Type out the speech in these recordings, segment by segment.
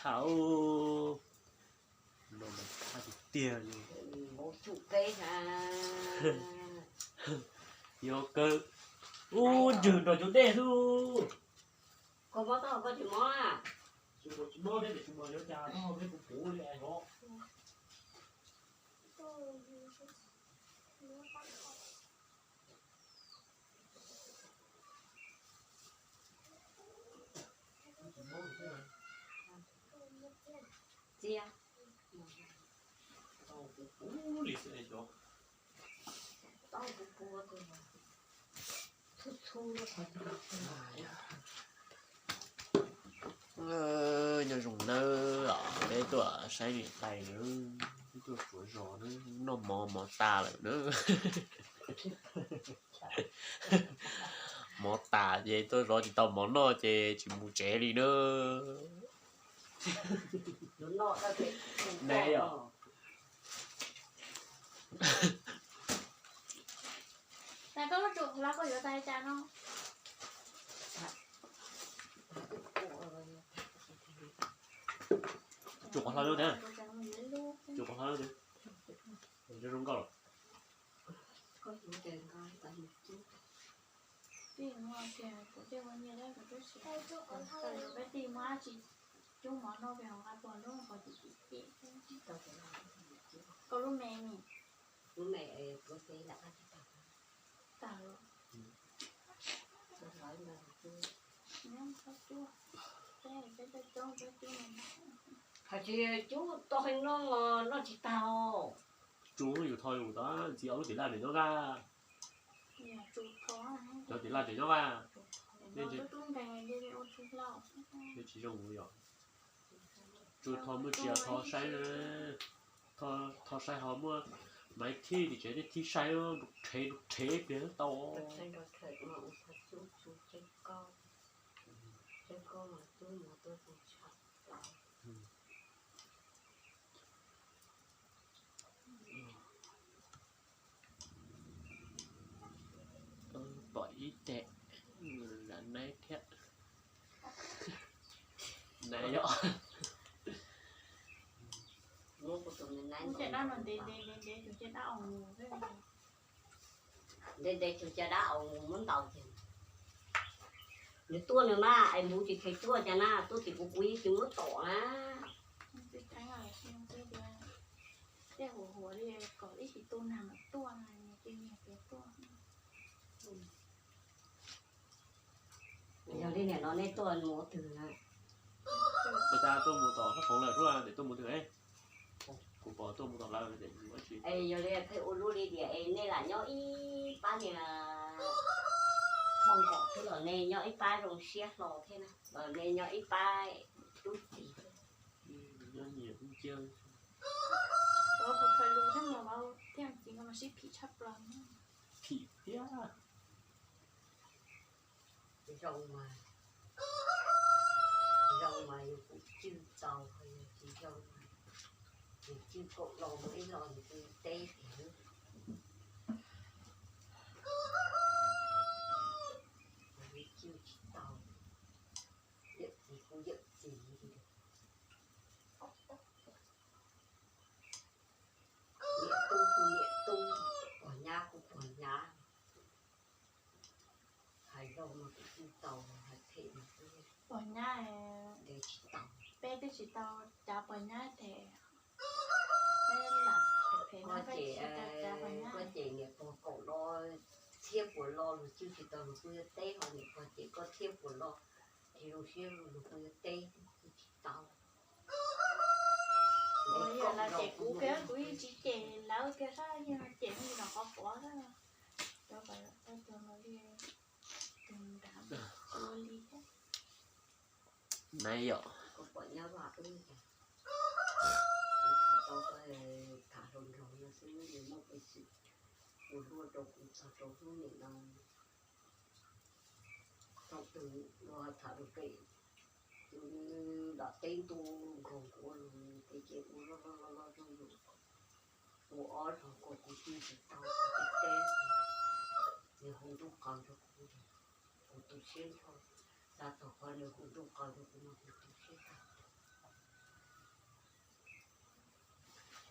Thaum no mas thab tiag tiag li. Npau tsuj peb ha. Yog kawg. Ub, ntswg nrog cov dej xwb. Koj mob tau koj tsis mob a? Tsis mob thiab, tsis mob yuav cas no, peb kuv kuv li no. Txias. Nyob zoo nawb, peb tuaj saib niam tais, peb tuaj tsuav zos, noj mov mov tas lawm na. Mov tas ces tuaj zov tsis tau mov noj ces tsis mus tsev li na. Tais, koj lub tsuas qhov los koj yuav tau cas no? Tsuas qhov hlau na, tsuas qhov hlau na, zoo nkauj los. Tij no tias kuv tej ua nyiaj dab kuv twb tsis tau yuav peb tij muab dab tsi cub mov noj pem hauv nqa pog lub pog tim tim tim. Koj lub me ni. Lub me, tag lawm. Hais tias cub tau heev no noj tsis tag. Tsuas yus tho yus tod ntxiv ob lub tim laj nws nyob vaj. Cov tim laj nws nyob vaj. Tsis zoo yom. Tsuas tho muaj tsis yog tho saib, tho saib ho muaj maiv thij tim tsev thiaj thij saib, rhev rhev pliag tau. Pom ib ce, nab thiab. Nab yom. Ntev ntev tus caj dab aus mus muab ntaus ces nws tuaj nws mas es npuv tsis kheev tuaj cas na, tuaj tim kuv kuv yeej tsis muab tom na. Tej huv huv li kom ib tsis tu nag mam tuaj na, nws cia niag pem tuaj. Yog li nim no nej tuaj mus twg na? Ua cas tuaj mus tom Hab Phoov lawm, tuaj mus twg? Kuv pom tuaj mus tom lawm. Es yog li pheej ua luaj li tias es nej lam nyob ib pab niag thoj nkaus thiab los nej nyob ib pab zoo siab hlo thiab na, los nej nyob ib pab tub txis thiab. Nyob nyias ub cia. Ua kuv khaws lus thiab mas vau thiab txiv no mas sib phim tshaj plaws. Phim thiab. Zoo mas, zoo mas yus kuj cwj tau, yog tsis zoo mas yus cwj kaum lo mus ib lo yus kuj teb tiag. Yus cwj tsis tau, yawm txiv kuj yawm txiv li. Niam tub kuj niam tub, pog nyab kuj pog nyab. Hais zoo mas kuj cwj tau, hais phem mas kuj pog nyab ntes tsis tau. Peb twb tsis tau cav pog nyab tes. Peb lam phem phem no peb tsis tau cav pog nyab. Koj ces niam pog kaum lo, txhiab puas lo luag cwj tsis tau luag kuj yuav teb, ho niam pog ces koj txhiab puas lo, tsis zoo siab luag kuj yuav teb, cwj tsis tau. Ua yog lawv cem kuv kiag kuv yeej tsis cem lawv kiag sab, yeej cem me nyuam qhov pov xwb. Cov kom tau cov los li tus nrad ua li thiab. Nai yom. Kuv pom nyob vaj wb cas, kuv tau tham hluas nraug no xwb nws muaj peev xwm ua luaj rau kuv txog rau hnub nim no. Thaum twg luag tham lus pem, tus nws lam teb ntua nkaus kuv ua lus, nws ces ua loj loj loj loj rau yus. Ua ob zaug kom kuv cwj tsis tau, kuv teb teb, nws hu ntuj qas rau kuv, kuv tu siab nrho. Xav txog qhov nws hu ntuj qas rau kuv mas kuv tu siab tag.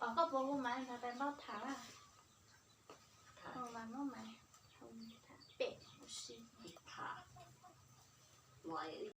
Koj puas hu Maiv Nphav pais npauj tham na? Hu Maiv Nphav pem ua si.